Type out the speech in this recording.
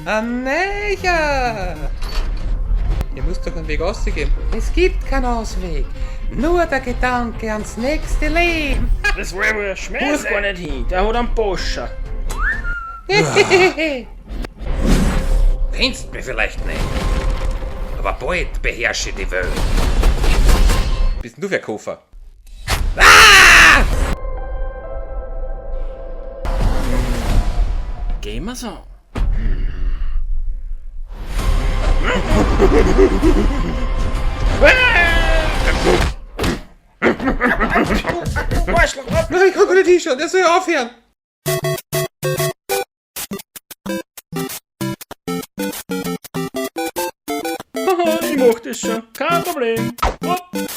Ein Necher! Ihr müsst doch einen Weg rausgeben. Es gibt keinen Ausweg. Nur der Gedanke ans nächste Leben. Das war wohl ein Schmäh Huch gar nicht hin, der hat einen Boscher. Kennst mich vielleicht nicht, aber bald beherrsche ich die Welt. Bist denn du für ein Koffer? Gehen wir so. Arschloch, ab! Nein, ich kann gar nicht hinschauen, der soll aufhören. Ich mach das schon. Kein Problem. Hopp.